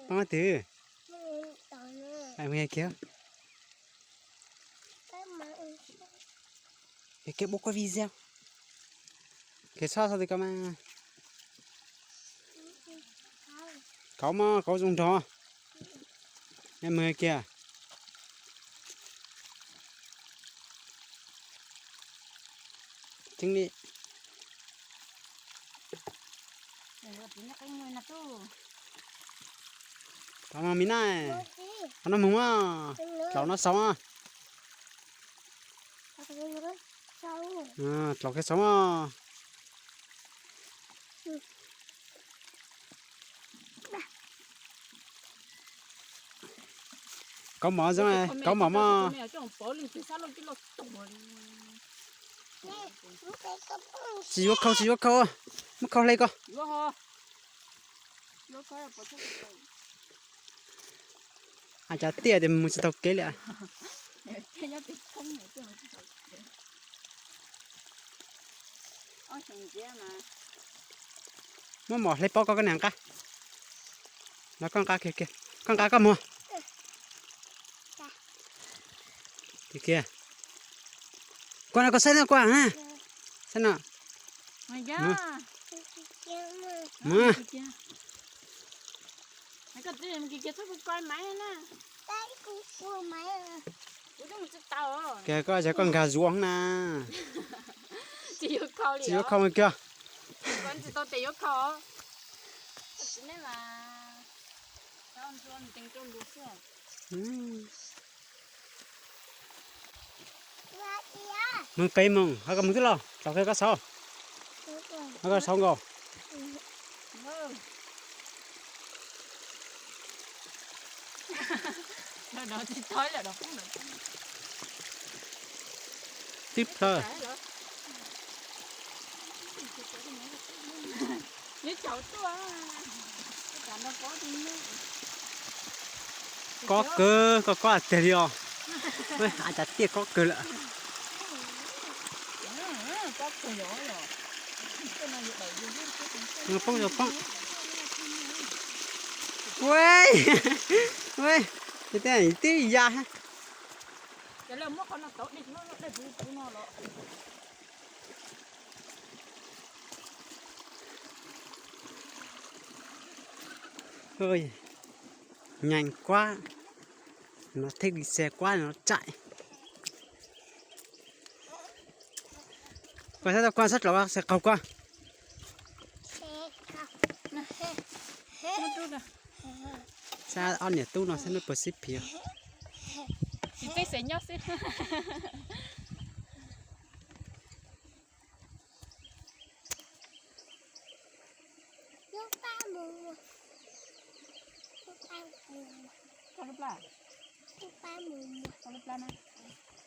Poob twg? Kiag, kiag, pub koj video. Kiag, txhob txhob twg koj mas. Kauv mas kauv zoo nrog. Mus kiag. Tseeb li. Tau mas mi na, qhov no mus mas, dlaus no xauv. Dlaus kiag xauv mas. Kauv mom zoo, kauv mom mas. Tsis yuav khau, tsis yuav khau, muab khau hle ko. Cov tiaj tias mus tsis tau kev li. Muab mom hle paub koj, koj niam nqa. Los koj nqa kiag, koj nqa koj mus. Kiag, kiag. Kuv no koj saib no kuv, saib no. Kiag koj, koj nkag zuav na. Tsis yuav khau kiag. Mus pem mus, ho koj mus twg los, tau koj xauv. Ho koj xauv nkaus. Twb plawg. Kob kawg, koj kob tiag li os. A, cas tiaj kob kawg lawm. Poob, poob. Ua, ua, twb ya. Nyeem kuab, no thiaj li xe kuab no tsaim. Koj saib tau koj sab dlaus xav qaug koj. Saib ob niam tub no saib nws puas sib phiv. Tau lub plab? Tau lub plab na.